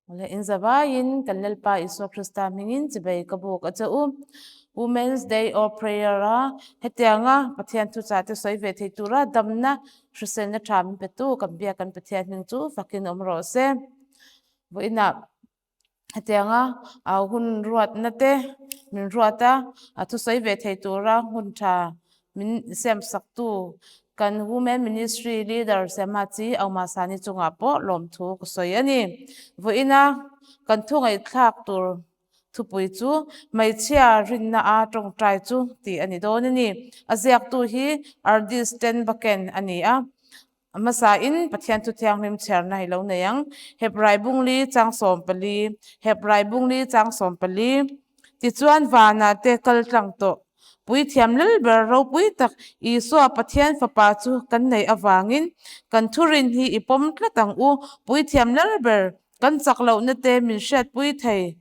Awle in zavaiin kan Lalpa Isua Krista hmingin chibei ka buk a che u. Women's Day of Prayer a hetianga Pathian thuchah te sawi ve thei tura damna hriselna tha min petu kan biak kan Pathian hming chu fakin awm rawh se. Vawiinah hetianga au hun ruatna te min ruat a, a thusawi ve thei tura hun tha min siam saktu kan Women Ministry Leader Sema Chi Aumasani chungah pawh lawmthu ka sawi a ni. Vawiina kan thu ngaihthlak tur thupui chu hmeichhia rinna a tawngtai chu tih a ni dawn a ni. A ziaktu hi Ardis Stenbakken a ni a. A hmasain Pathian thu thianghlim chhiarna hi lo nei ang. Hebrai bungli chang 14, Hebrai bungli chang 14. Tichuan vanah te kal tlang tawh. Puithiam lal ber ropui tak Isua Pathian Fapa chu kan neih avangin kan thurin hi i pawm tlat ang u. Puithiam lal ber kan chak lohna te min hriatpui thei.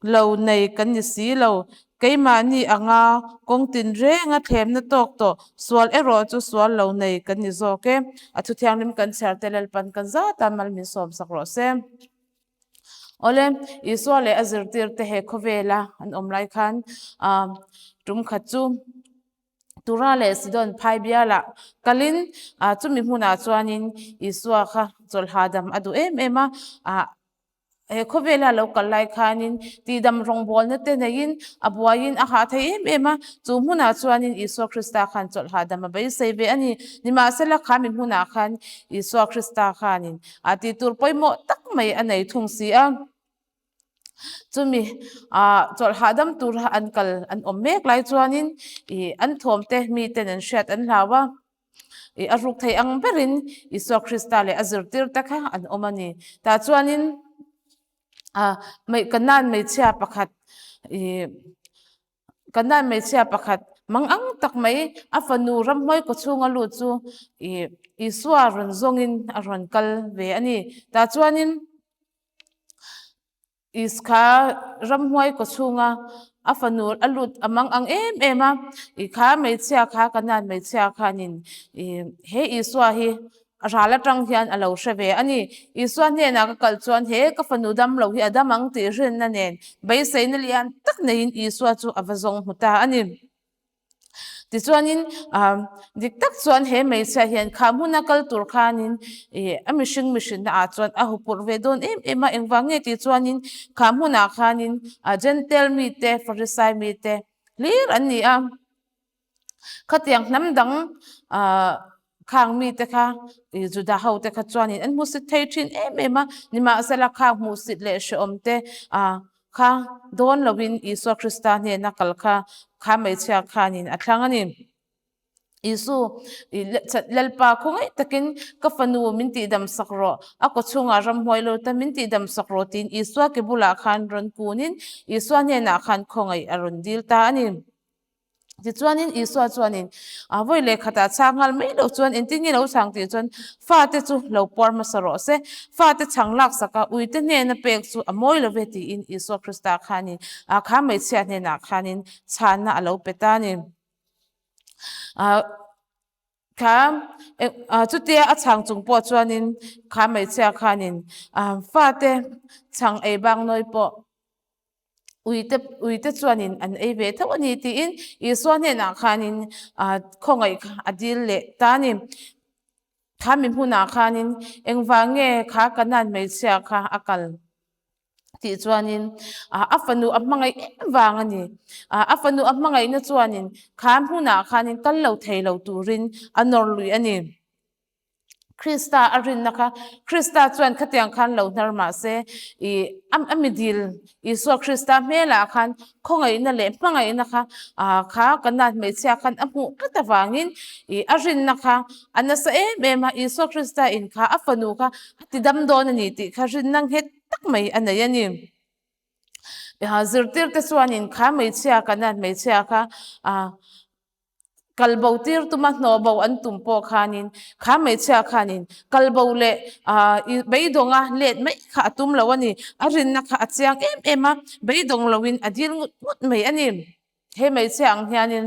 Lo nei kan ni si lo. Keimahni anga kawng tinrenga thlemna tawk tawh sual erawh chu sual lo nei kan ni zawk e. A thu thianghlim kan chhiar te Lalpan kan zat a, mal min sawm sak rawh se. Awle, Isua leh a zirtir te he khawvela an awm lai khan tum khat chu Tura leh Sidon phai bialah kalin chumi hmunah chuanin Isua kha chawlh hahdam a duh em em a. He khawvela lo kal lai khanin tihdam rawngbawlna te neiin a buaiin a hah thei em em a, chu hmunah chuanin Isua Krista khan chawlh hahdam a beisei ve a ni. Nimahsela kha mi hmunah khan Isua Krista khanin a tih tur pawimawh tak mai a nei thung si a. Chumi chawlh hahdam tura an kal an awm mek lai chuanin ih an thawmte miten an hriat an hlau a. I a ruk thei ang berin Isua Krista leh a zirtir te kha an awm a ni. Tah chuanin Kanaan hmeichhia pakhat ih Kanaan hmeichhia pakhat mang ang tak mai a fanu ramhnuai kaw chhunga lut chu ih Isua rawn zawngin a rawn kal ve a ni. Tah chuanin Iskha ramhuai kaw chhunga a fanu a lut a mang ang em em a, i kha hmeichhia kha Kanaan hmeichhia khanin i he Isua hi a ral atang hian a lo hre ve a ni. Isua hnenah ka kal chuan he ka fanu dam lo hi a dam ang tih rinna nen beiseina lian tak neiin Isua chu a va zawng hmu ta a ni. Tichuanin dik tak chuan he hmeichhia hian kha hmuna kal tur khanin ih a mihring mihrinna ah chuan a hupurh ve dawn em em a, engvang nge tih chuanin kha hmunah khanin Gentile mite Pharisai mite hlir an ni a, khatiang hnam dang ah khang mite kha ih Juda ho te kha chuanin an hmusit thei thin em em a, nimahsela khang hmuhsit leh hrehawm te ah Kha dawn loin Isua Krista hnena kal kha kha hmeichhia khanin a thlang a ni. Isu, Lalpa khawngaih takin ka fanu min tihdam sak rawh, a kaw chhungah ramhuai lo ta min tihdam sak rawh tiin Isua ke bulah khan rawn kunin Isua hnenah khan khawngaih a rawn dil ta a ni. Tichuanin Isua chuanin a vawi leh khatah chhang nghal mai loh chuan engtin nge lo chhang tih chuan fate chu lo puar hmasa rawh se, fate chhang laksak a uite hnena pek chu a mawi lo ve tiin Isua Krista khanin a kha hmeichhia hnenah khanin chhanna a lo pe ta a ni. Kha chutia a chhang chung pawh chuanin kha hmeichhia khanin fate chhang ei bang nawi pawh Uite uite chuanin an ei ve tho a ni tiin Isua hnenah khanin khawngaih kha a dil leh ta a ni. Kha mi hmunah khanin engvang nge kha Kanaan hmeichhia kha a kal tih chuanin a fanu a hmangaih em vang a ni. A fanu a hmangaihna chuanin kha hmunah khanin kal lo thei lo turin a nawr lui a ni. Krista a rinna kha Krista chuan khatiang khan lo hnar mah se i a mi dil Isua Krista hmelah khan khawngaihna leh hmangaihna kha kha Kanaan hmeichhia khan a hmuh tlat avangin i a rinna kha a nasa em em a, Isua Krista in kha a fanu kha a ti dam dawn a ni tih kha rinna nghet tak mai a nei a ni. Zirtirte chuanin kha hmeichhia Kanaan hmeichhia kha Kal bo tir tuma hnawh bo an tum pawh khanin kha hmeichhia khanin kal bo leh beidawnga let mai kha a tum lo a ni. A rinna kha a chiang em em a, beidawng loin a dil ngut ngut mai a ni. He hmeichhia ang hianin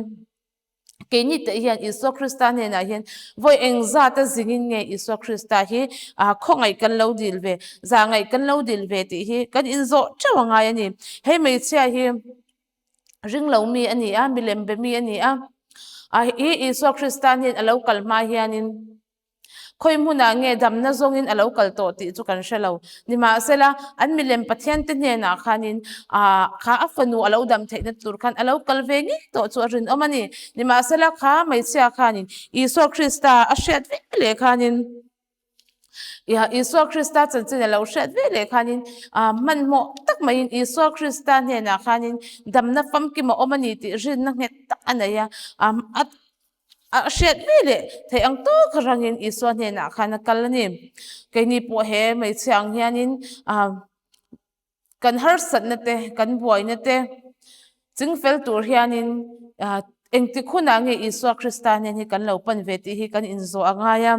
Keini te hian Isua Krista hnenah hian vawi engzata zingin nge Isua Krista hi khawngaih kan lo dil ve, zahngaih kan lo dil ve tih hi kan inzawh theuh a ngai a ni. Hei hmeichhia hi ringlo mi a ni a, milem be mi a ni a, hi Isua Krista hnen a lo kal hma hianin Khawi hmunah nge damna zawngin a lo kal tawh tih chu kan hre lo. Nimahsela, an milem Pathiante hnenah khanin kha a fanu a lo dam theihna tur khan a lo kal ve ngei tawh chu a rinawm a ni. Nimahsela, kha hmeichhia khanin Isua Krista a hriat ve leh khanin Isua Krista chanchin a lo hriat ve leh khanin hmanhmawh tak maiin Isua Krista hnenah khanin damna famkim a awm a ni tih rinna nghet tak a nei a. A hriat ve leh theih ang tawk rangin Isua hnenah khan a kal a ni. Keini pawh he hmeichhia ang hianin kan harsatna te, kan buaina te chingfel tur hianin engtik hunah nge Isua Krista hnen hi kan lo pan ve tih hi kan inzawh a ngai a.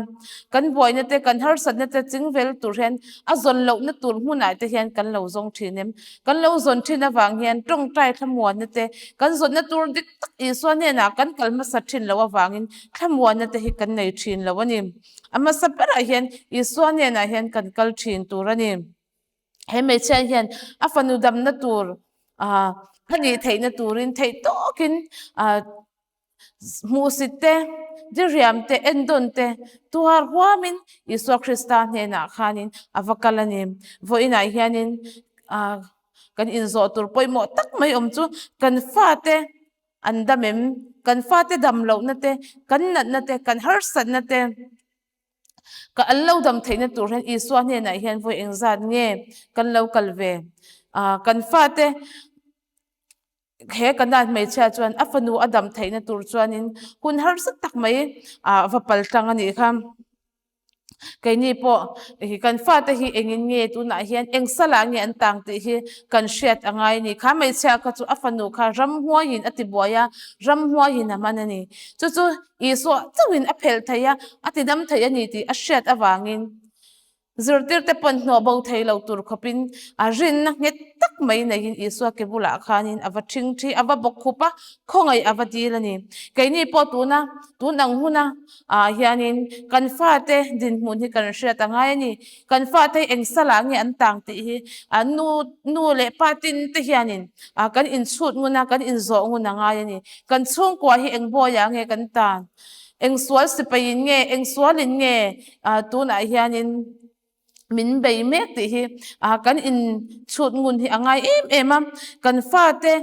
Kan buaina te, kan harsatna te chingfel tur hian a zawn lohna tur hmunah te hian kan lo zawng thin em? Kan lo zawn thin avang hian tawngtai thlamuanna te kan zawnna tur dik tak Isua hnenah kan kal hmasa thin loh avangin thlamuanna te hi kan nei thin lo a ni. A hmasa berah hian Isua hnenah hian kan kal thin tur a ni. He hmeichhia hian a fanu damna tur a nih theihna turin theih tawkin hmuhsit te, diriam te, endawn te tuar huamin Isua Krista hnenah khanin a va kal a ni. Vawiinah hianin Kan inzawh tur pawimawh tak mai awm chu kan fate an dam em? Kan fate dam lohna te, kan natna te, kan harsatna te ka an lo dam theihna tur hian Isua hnenah hian vawi engzat nge kan lo kal ve? Kan fate He Kanaan hmeichhia chuan a fanu a dam theihna tur chuanin hun harsa tak mai a va pal tlang a nih kha. Keini pawh kan fate hi engin nge tunah hian eng salah nge an tang tih hi kan hriat a ngai a ni. Kha hmeichhia kha chu a fanu kha ramhuaiin a tibuai a, ramhuaiin a man a ni. Chu chu Isua chauhin a phelh thei a, a tidam thei a ni tih a hriat avangin Zirtirte pawn hnawh bo thei lo tur khawpin a rinna nghet tak mai neiin Isua ke bulah khanin a va ṭhing ṭhi, a va bawk khup a, khawngaih a va dil a ni. Keini pawh tuna, tun ang huna ah hianin kan fate dinhmun hi kan hriat a ngai a ni. Kan fate hi eng salah nge an tang tih hi nu nu leh pa tin te hianin kan inchhut ngun a, kan inzawh ngun a ngai a ni. Kan chhungkua hi eng bawiah nge kan tan? Eng sual sipaiin nge, eng sualin nge tunah hianin min bei mek tih hi kan inchhut ngun hi a ngai em em a. Kan fate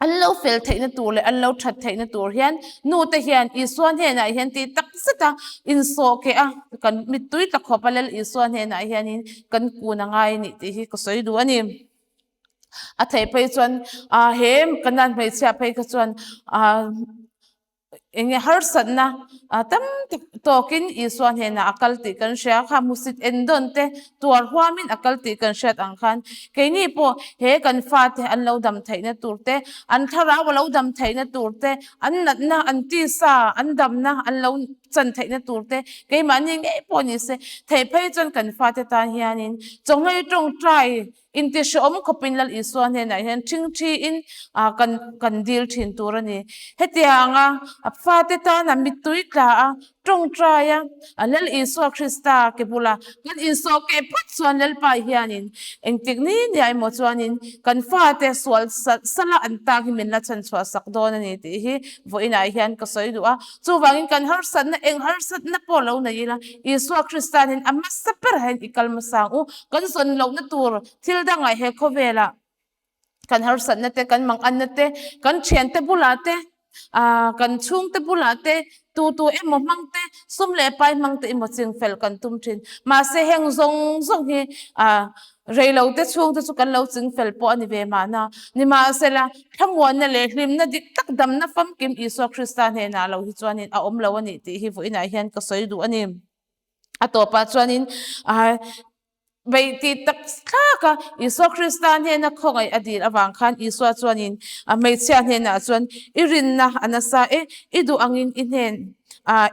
an lo fel theihna tur leh an lo that theihna tur hian nute hian Isua hnenah hian tih tak zet a insawh keh a, kan mittui tla khawp a Lal Isua hnenah hianin kan kun a ngai a nih tih hi ka sawi duh a ni. A theih phei chuan he Kanan hmeichhia phei kha chuan eng nge harsatna tam tak tawkin Isua hnenah a kal tih kan hria kha hmusit en dawn te tuar huamin a kal tih kan hriat ang khan keini pawh he kan fate an lo dam theihna tur te an thlarau a lo dam theihna tur te an natna an tisa an damna an lo chan theihna tur te keimahni ngei pawh ni se theih phei chuan kan fate tan hianin chawnghei tawngtai Intihreawm khawpin Lal Isua hnenah hian ṭhingṭhiin kan kan dil ṭhin tur a ni. Hetianga fate tana mittui tla a, ṭawngṭai a, Lal Isua Krista ke bula kan insawh keh phawt chuan Lalpa hianin engtik ni nia emaw chuanin kan fate sual sala an tak hi min la chhanchhuah sak dawn a ni tih hi vawiinah hian ka sawi duh a. Chuvangin kan harsatna eng harsatna pawh lo nei ila Isua Krista hian a hmasa berah hian i kal hmasa ang u. Kan zawn lohna tur thil dangah he khawvelah kan harsatna te, kan manganna te, kan thiante bulah te, kan chhungte bulah te, tu tu emaw hmang te, sum leh pai hmang te emaw chingfel kan tum thin. Mahse heng zawng zawng hi reilote chhungte chu kan lo chingfel pawh a ni ve mahna. Nimahsela, thlamuanna leh hlimna dik tak damna famkim Isua Krista hnenah lo hi chuanin a awm lo a nih tih hi vawiinah hian ka sawi duh a ni. A tawpah chuanin beih tih tak thlak a, Isua Krista hnena khawngaih a dil avang khan Isua chuanin a hmeichhia hnenah chuan i rinna a nasa e, i duh angin i hnen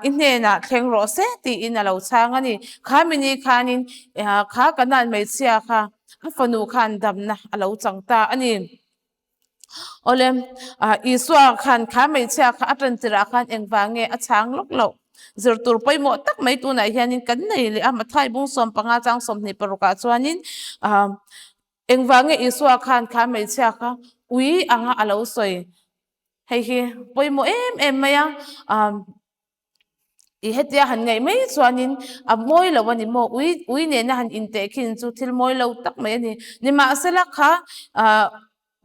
i hnenah thleng rawh se tiin a lo chhang a ni. Kha mini khanin kha Kanaan hmeichhia kha a fanu khan damna a lo chang ta a ni. Awle, Isua khan kha hmeichhia kha a ṭantirah khan engvang nge a chhang lawk loh? Zir tur pawimawh tak mai tunah hianin kan nei leh a, Mathai bung 15 chang 26 ah chuanin engvang nge Isua khan kha hmeichhia kha ui anga a lo sawi? Hei hi pawimawh em em mai a. I hetia han ngaih mai chuanin a mawi lo a ni maw? Ui ui nena han inteh khin chu thil mawi lo tak mai a ni. Nimahsela kha ah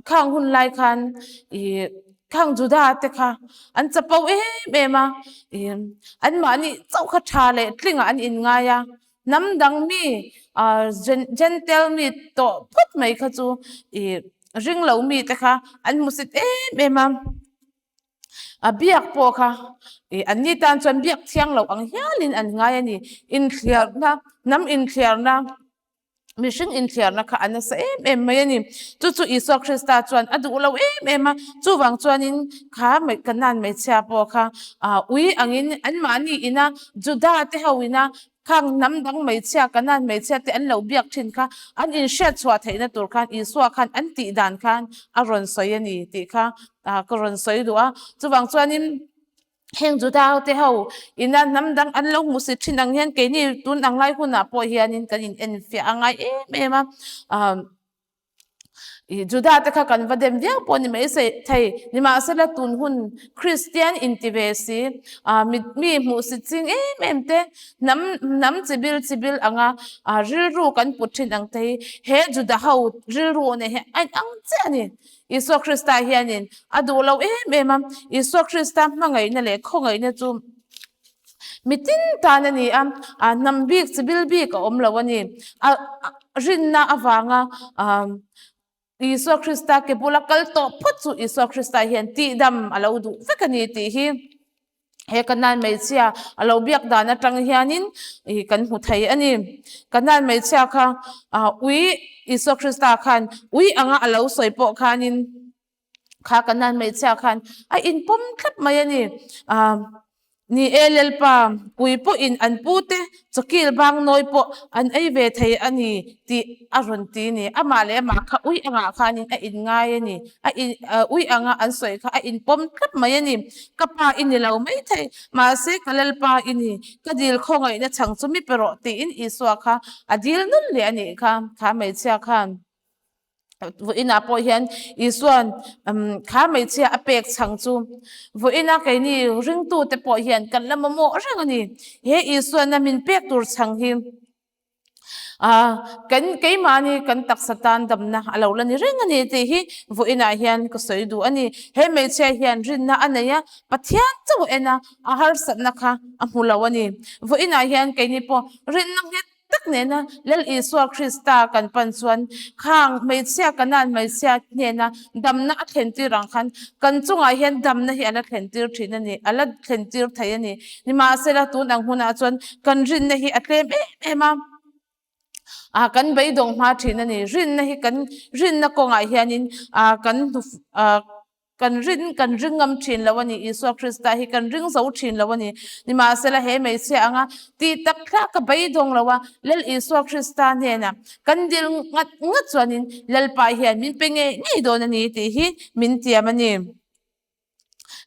khang hun lai khan ih khang Juda te kha an chapo em em a, ih anmahni chauh kha tha leh tlingah an inngai a, hnam dang mi ah Gentile mi tawh phawt mai kha chu ih ring lo mi te kha an hmusit em em a. A biak pawh kha ih an ni tan chuan biak thiang loh ang hialin an ngai a ni. Inthliarna, hnam inthliarna, mihring inthliarna kha a nasa em em mai a ni. Chu chu Isua Krista chuan a duh lo em em a, chuvang chuanin kha Kanan hmeichhia pawh kha ah ui angin anmahni ina Juda te ho ina Khang hnam dang hmeichhia, Kanan hmeichhia te an lo biak thin kha an inhriat chhuah theihna tur khan Isua khan an tih dan khan a rawn sawi a ni tih kha ka rawn sawi duh a. Chuvang chuanin heng Juda te ho ina hnam dang an lo hmuhsit thin ang hian keini tun ang lai hunah pawh hianin kan in enfiah a ngai em em a. I Juda te kha kan va dem viau pawh ni mai thei, nimahsela tun hun Kristian inti ve si, mi mi hmuhsit ching em em te, hnam hnam chibil chibil anga rilru kan put thin ang te hi he Juda ho rilru nei hi a inang chiah a ni. Isua Krista hianin a duh lo em em a, Isua Krista hmangaihna leh khawngaihna chu Mi tin tan a ni a, hnam bik chi bil bik a awm lo a ni. A rinna avanga Isua Krista ke bula kal tawh phawt chu Isua Krista hian tihdam a lo duh vek a ni tih hi he Kanan hmeichhia a lo biak dan atang hianin kan hmu thei a ni. Kanan hmeichhia kha ui Isua Krista khan ui anga a lo sawi pawh khanin Kha Kanan hmeichhia khan a inpawm thlap mai a ni. Aah ni e Lalpa, ui pawhin an pute chawkil bang nawi pawh an ei ve thei a ni tih a rawn ti a ni. Amah leh amah kha ui angah khanin a inngai a ni. A in ui anga an sawi kha a inpawm thlap mai a ni. Ka pa i ni lo mai thei, mahse ka Lalpa i ni, ka dil khawngaihna chhang chu mi pe rawh tiin Isua kha a dil nun leh a nih kha, kha hmeichhia khan. Vawiinah pawh hian Isua'n kha hmeichhia a pek chhang chu vawiina keini ringtute pawh hian kan la mamawh reng a ni. He Isua'n a min pek tur chhang hi kan keimahni kan taksa tan damna a lo la ni reng a ni tih hi vawiinah hian ka sawi duh a ni. He hmeichhia hian rinna a nei a, Pathian chauh en a, a harsatna kha a hmu lo a ni. Vawiinah hian keini pawh rinna nghet tak nena Lal Isua Krista kan pan chuan khang hmeichhia Kanan hmeichhia hnena damna a thlentir ang khan kan chungah hian damna hi a la thlentir thin a ni, a la thlentir thei a ni. Nimahsela tun ang hunah chuan kan rinna hi a tlem em em a, ah kan beidawng hma thin a ni. Rinna hi kan rinna kawngah hianin ah kan ah Kan rin kan ring ngam thin lo a ni, Isua Krista hi kan ring zo thin lo a ni. Nimahsela he hmeichhia anga tih tak thlak ka beidawng lo a, Lal Isua Krista hnenah kan dil ngat ngat chuanin Lalpa hian min pe ngei ngei dawn a ni tih hi min tiam a ni.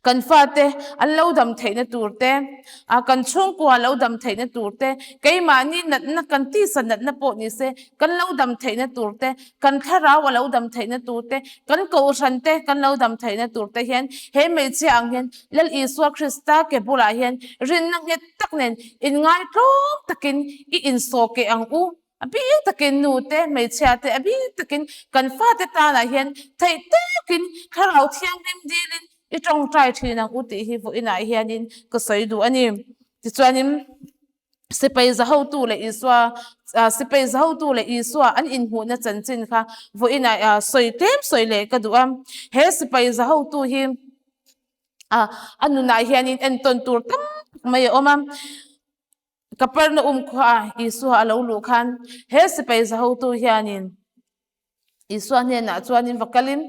Kan fate an lo dam theihna tur te, a kan chhungkua lo dam theihna tur te, keimahni natna kan tisa natna pawh ni se kan lo dam theihna tur te, kan thlarau a lo dam theihna tur te, kan kohhran te kan lo dam theihna tur te hian he hmeichhia ang hian Lal Isua Krista ke bulah hian rinna nghet tak nen inngaitlawm takin i insawhkeh ang u. A bik takin nu te, hmeichhia te, a bik takin kan fate tanah hian theih tawkin thlarau thianghlim dilin i tawngtai thin ang u tih hi vawiinah hianin ka sawi duh a ni. Tichuanin. Sipai zahotu leh Isua Sipai zahotu leh Isua an inhmuhna chanchin kha vawiinah sawi tlem sawi leh ka duh a. He sipai zahotu hi a nunah hianin entawn tur tam tak mai a awm a. Kapernaum khuaah Isua a lo luh khan he sipai zahotu hianin Isua hnenah chuanin va kalin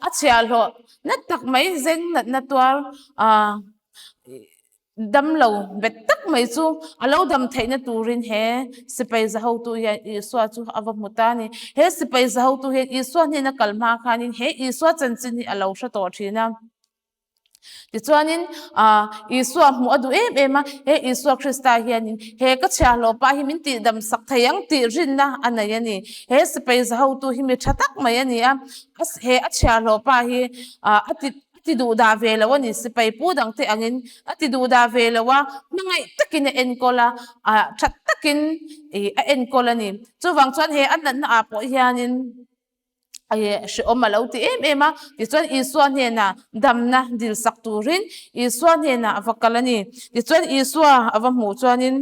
a chhiahhlawh na tak mai zeng natna tuar. Damlo bet tak mai chu a lo dam theihna turin he sipai za hotu hian Isua chu a va hmu ta a ni. He sipai za hotu hian Isua hnena kal hma khanin he Isua chanchin hi a lo hre tawh thin a. Tichuanin Isua hmuh a duh em em a, he Isua Krista hianin he ka chhiahhlawh pa hi min tihdam sak thei ang tih rinna a nei a ni. He sipai za hotu hi mi tha tak mai a ni a, he a chhiahhlawh pa hi a ti A ti duh dah ve lo a ni, sipai pu dangte angin a ti duh dah ve lo a, hmangaih takin a enkawl a, ah that takin ih a enkawl a ni. Chuvang chuan he a natna ah pawh hianin ih hrehawm a lo ti em em a, tichuan Isua hnenah damna dil sak turin Isua hnenah a va kal a ni. Tichuan Isua a va hmuh chuanin.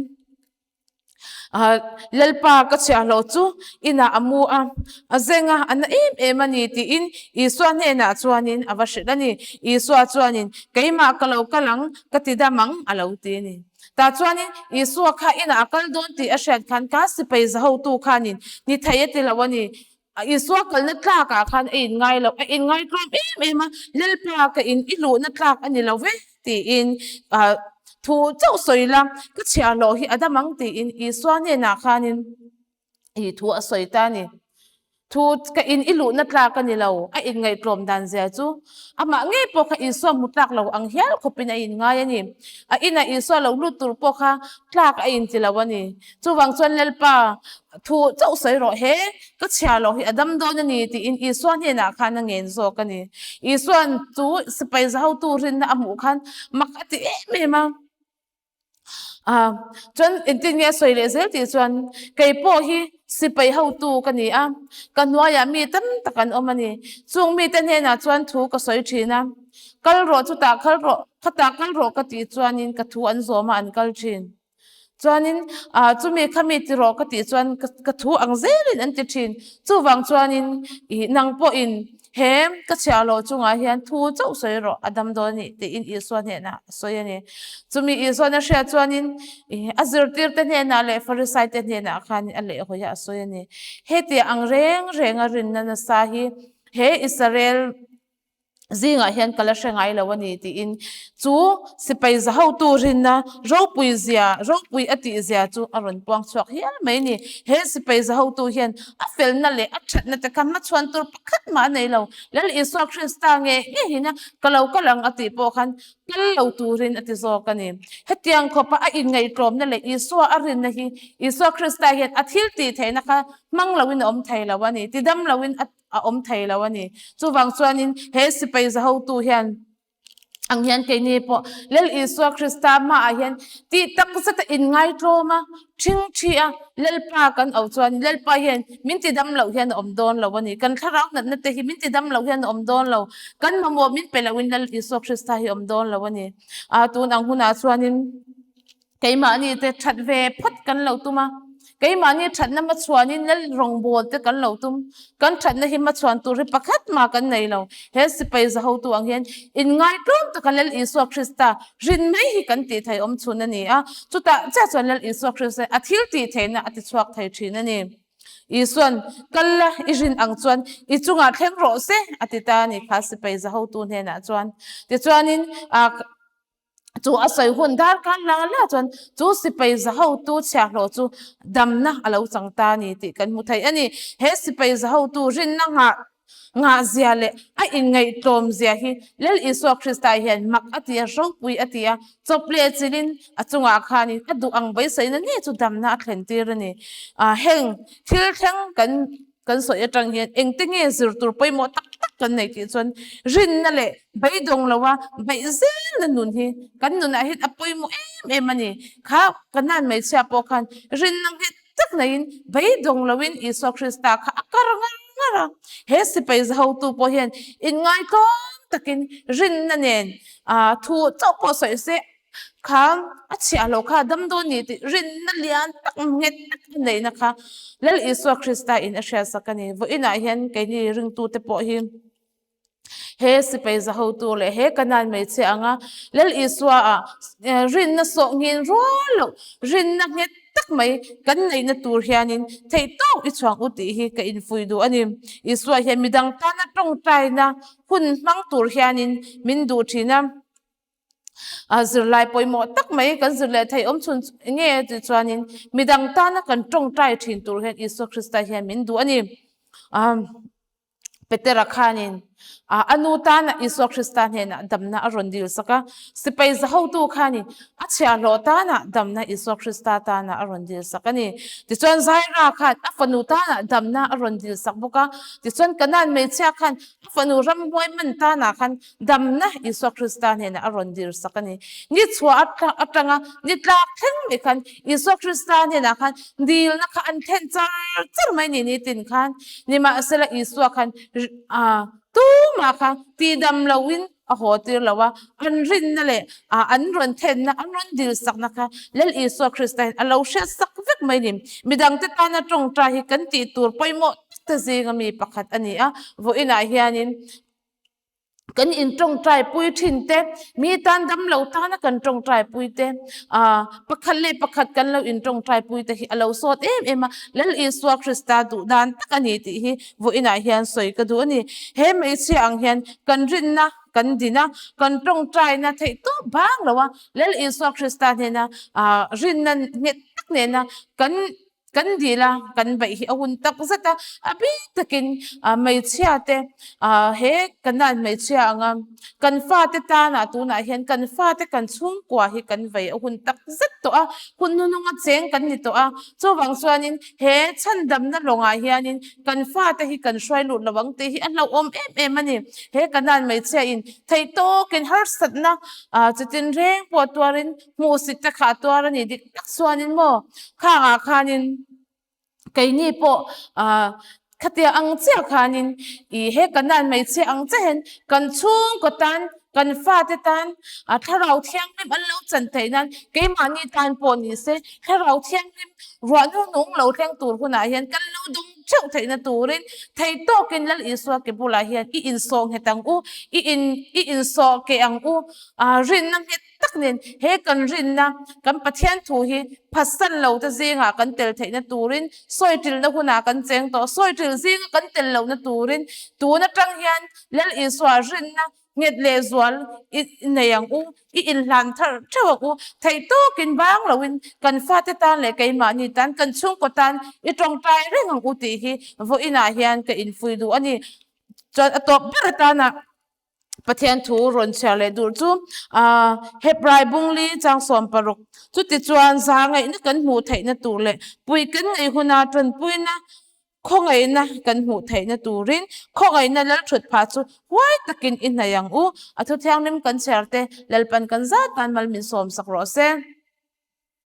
Lalpa ka chhiahhlawh chu inah a mu a, a zeng a, a na em em a ni tiin Isua hnenah chuanin a va hrilh a ni. Isua chuanin, Keimah ka lo kal ang, ka ti dam ang, a lo ti a ni. Tah chuanin Isua kha inah a kal dawn tih a hriat khan ka sipai zahotu khanin ni thei a ti lo a ni. Isua kalna tlakah khan a inngai lo, a inngai tlawm em em a, Lalpa ka in i luhna tlak a ni lo ve tiin thu chauh sawi la, ka chhiahhlawh hi a dam ang tiin Isua hnenah khanin i thu a sawi ta a ni. Thu ka in i luhna tlak a ni lo, a inngaihtlawm dan zia chu amah ngei pawh kha Isua hmu tlak lo ang hial khawpin a inngai a ni. A inah Isua lo lut tur pawh kha tlak a inti lo a ni. Chuvang chuan Lalpa thu chauh sawi rawh he, ka chhiar loh hi a dam dawn a ni tiin Isua hnenah khan a ngen zawk a ni. Isua'n chu sipai za hotu rinna a hmuh khan mak a ti em em a. Ah, chuan engtin nge a sawi leh zel tih chuan kei pawh hi sipai hotu ka ni a, ka hnuaiah mi tam tak an awm a ni. Chung mite hnenah chuan thu ka sawi thin a, kal rawh chutah kal rawh, khatah kal rawh ka tih chuanin ka thu an zawm a an kal thin. Chuanin ah chumi khami ti rawh ka tih chuan ka thu ang zelin an ti thin. Chuvang chuanin ih nang pawhin he ka chhiahhlawh chungah hian thu chauh sawi rawh a dam dawn a nih tiin Isua hnenah a sawi a ni. Chumi Isuan a hriat chuanin ih a zirtirte hnenah leh Farisaite hnenah khan a lehhawi a a sawi a ni. Heti ang reng renga rinna nasa hi he Israel zingah hian ka la hre ngai lo a ni tiin chu sipai za hotu rinna ropui zia ropui a tih zia chu a rawn puang chhuak hial mai a ni. He sipai za hotu hian a felna leh a thatna te kha hmachhuan tur pakhat mah a nei lo. Lal Isua Krista nge nge hina ka lo kal ang a tih pawh khan kal lo turin a ti zawk a ni. Hetiang khawpa a inngaihtlawmna leh Isua a rinna hi Isua Krista hian a thil tih theihna kha hmang loin a awm thei lo a ni, tidam loin a a awm thei lo a ni. Chuvang chuanin he sipai za hotu hian ang hian keini pawh Lal Isua Krista hmaah hian tih tak zeta inngaitlawm a, ṭhing ṭhi a, Lalpa kan auh chuan Lalpa hian min ti dam loh hian a awm dawn lo a ni. Kan thlarau natna te hi min ti dam loh hian a awm dawn lo. Kan mamawh min pe lohin Lal Isua Krista hi a awm dawn lo a ni. A tun ang hunah chuanin. Keimahni te that ve phawt kan lo tum a, keimahni thatna hmachhuanin lal rawngbâwl te kan lo tum. Kan thatna hi hmachhuan tur hi pakhat mah kan nei lo. He sipai za hotu ang hian inngaihtlawm taka Lal Isua Krista rin mai hi kan tih thei awm chhun a ni a, chutah chiah chuan Lal Isua Krista a thil tih theihna a ti chhuak thei thin a ni. Isua'n, Kal la, i rin ang chuan i chungah thleng rawh se, a ti ta a ni kha sipai za hotu hnenah chuan. Tichuanin, Chu a sawi hun darkar la la chuan chu sipai za hotu chhiahhlawh chu damna a lo chang ta a ni tih kan hmu thei a ni. He sipai za hotu rinna nghah nghah zia leh a inngaihtlawm zia hi Lal Isua Krista hian mak a ti a, ropui a ti a, chawp leh chilhin a chungah khanin a duh ang beiseina ngei chu damna a thlen tir a ni. Heng thil thleng kan Kan sawi atang hian engte nge zir tur pawimawh tak tak kan nei tih chuan rinna leh beidawng loa beih zelna nun hi kan nunah hian a pawimawh em em a ni. Kha Kanan hmeichhia pawh khan rinna nghet tak neiin beidawng loin Isua Krista kha a kar ngar ngar a. He sipai za hotu pawh hian inngaihtlawm takin rinna nen thu chauh pawh sawi se Kha a chhiah lo kha dam dawn ni tih rinna lian tak nghet tak a neihna kha Lal Isua Krista in a hriatsak a ni. Vawiinah hian keini ringtute pawh hi he sipai za hotu leh he Kanaan hmeichhia anga Lal Isua ah rinna sawh nghin rual loh rinna nghet tak mai kan neihna tur hianin theih tawk i chhuang u tih hi ka infuih duh a ni. Isua hian midang tana tawngtaina hun hmang tur hianin min duh thin a. Zirlai pawimawh tak mai kan zir leh theih awm chhun nge tih chuanin midang tana kan tawngtai thin tur hian Isua Krista hian min duh a ni. Petera khanin a nu tana Isua Krista hnenah damna a rawn dil sak a, sipai za hotu khanin a chhiahhlawh tana damna Isua Krista tana a rawn dil sak a ni. Tichuan Zaira khan a fanu tana damna a rawn dil sak bawk a, tichuan Kanaan hmeichhia khan a fanu ramhuai man tanah khan Damna Isua Krista hnenah a rawn dir sak a ni. Ni chhuah atanga ni tlak thleng mai khan Isua Krista hnenah khan dilna kha an thlen char char mai ni nitin khan. Nimahsela Isua khan tumah kha tihdam loin a haw tir lo a, an rinna leh an rawn thlenna, an rawn dil sakna kha Lal Isua Krista hian a lo hriat sak vek mai ni. Midangte tana tawngtai hi kan tih tur pawimawh tak te zinga mi pakhat a ni a, vawiinah hianin Kan in tawngtai pui thin te, mi tan dam lo tana kan tawngtai pui te, ah pakhat leh pakhat kan lo in tawngtai pui te hi a lo sawt em em a, Lal Isua Krista duh dan tak a ni tih hi vawiinah hian sawi ka duh a ni. He hmeichhia ang hian kan rinna kan din a, kan tawngtaina theih tawp bang lo a, Lal Isua Krista hnena ah rinna nghet tak nena kan Kan dil a, kan beih hi a hun tak zet a, a bik takin hmeichhia te he Kanan hmeichhia anga kan fate tanah tunah hian kan fate kan chhungkua hi kan vei a hun tak zet tawh a, hun hnununga cheng kan ni tawh a, chuvang chuanin he chhandamna lawngah hianin kan fate hi kan hruai lut lo ang tih hi a hlauhawm em em a ni. He Kanan hmeichhia in theih tawkin harsatna chitin reng pawh tuarin Hmuhsit te kha a tuar a ni dik tak chuanin maw khangah khanin keini pawh ah khatia ang chiah khanin ih he Kanan hmeichhia ang chiah hian kan chhungkaw tan kan fate tan ah thlarau thianghlim an lo chan theih nan keimahni tan pawh ni se thlarau thianghlim ruah nu nung lo thleng tur hunah hian kan lo dawng theuh theihna turin thei tawkin Lal Isua ke bulah hian i insawh nghet ang u i in i insawh keh ang u ah rinna nghet tak nen he kan rinna kan Pathian thu hi phatsan lo te zingah kan tel theihna turin sawi ṭilna hunah kan cheng tawh, sawi ṭil zinga kan tel lohna turin tun aṭang hian Lal Isua rinna nghet leh zual i nei ang u, i inhlan thar ṭheuh ang u, theih tawkin bang loin kan fate tan leh keimahni tan kan chhungkaw tan i ṭawngṭai reng ang u tih hi vawiinah hian ka infuih duh a ni. Chuan a tawp ber atana Pathian thu rawn chhiar leh duh chu Hebrai bungli chang 16 chuti chuan za ngaihna kan hmuh theihna tur leh pui kan ngaih huna tanpuina khawngaihna kan hmuh theihna turin khawngaihna lalthut phah chu huai takin i hnaih ang u. A thu thianghlim kan chhiar te Lalpan kan zat nan mal min sawm sak rawh se.